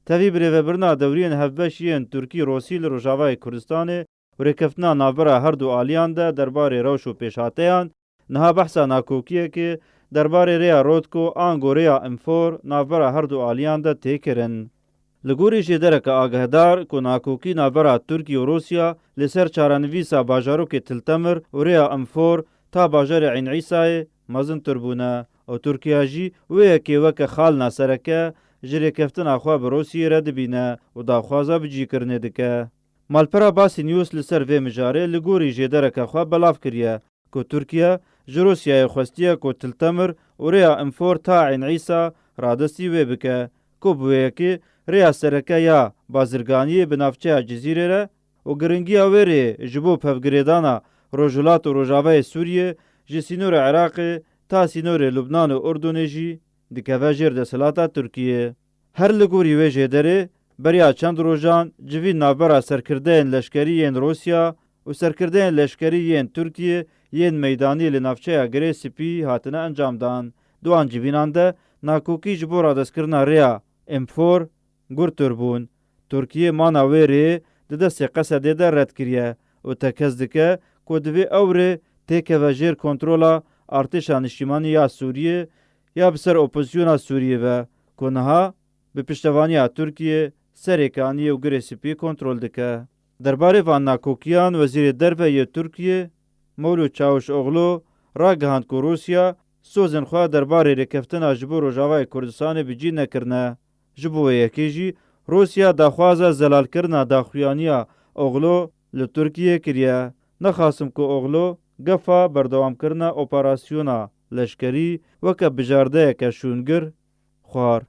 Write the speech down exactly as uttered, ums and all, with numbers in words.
Tevî birêvebirina dewriyên hevbeş yên Tirkî-Rûsî li Rojavayê Kurdistanê û rêkeftina navbera her du aliyan de derbarê rewş û pêşhateyan, niha behsa nakokiyekê derbarê rêya Rotko ango rêya Infor navbera her du aliyan de tê kirin. Li gorî jêdereke agehdar ku nakokî navbera Tirkiye û Rûsya li ser çarenivîsa bajarokê Til Temir û rêya Infor ta bajarê Eyn Îsayê mezintir bûne û Tirkiye jî wê yekê weke xalina sereke ji rêkeftina xwe bi Rûsiyê re dibîne û daxwaza bicîkirinê dike. Malpera Basî News li ser vê mijarê li gorî jêdereke xwe belav kiriye ku Tirkiye ji Rûsyayê xwestiye ku Til Temir û rêya Infor ta Eyn Îsa radestî wê bike, ku bi wê yekê rêya sereke ya bazirganiyê bi navçeya Cizîrê re û giringiya wê rêyê ji bo pevgirêdana Rojhilat û Rojavayê Sûriyê ji sînorê Iraqê ta sînorê Lubnan û Urdunê jî dikeve jêr desthilata Tirkiyê. Her li gorî wê jêderê, beriya çend rojan civîn navbera serkirdeyên leşkerî yên Rûsya û serkirdeyên leşkerî yên Tirkiyê yên meydanî li navçeya Girê Spî hatine encamdan. Di wan civînan de nakokî ji bo radestkirina rêya Infor gurtir bûn. Tirkiye mana wê rêyê di destê Qesedê de red kiriye û tekez dike ku divê ew rê têkeve jêr kontrola artêşa niştîmanî ya Sûriyê ya bi ser opozisyona Sûriyê ve ku niha bi piştevaniya Tirkiyê Serê Kaniyê û Girê Spî kontrol dike. Derbarê van nakokiyan Wezîrê Derve yê Tirkiyê Mewlût Çawuşoglu ragihand ku Rûsya sozên xwe derbarê rêkeftina ji bo Rojavayê Kurdistanê bi cî nekirine. Ji bo wê yekê jî Rûsya daxwaza zelalkirina daxuyaniya Oglu li Tirkiyê kiriye. Nexasim ku Oglu gefa berdewamkirina operasyona leşkerî weke bijardeyeke şûngir xwar.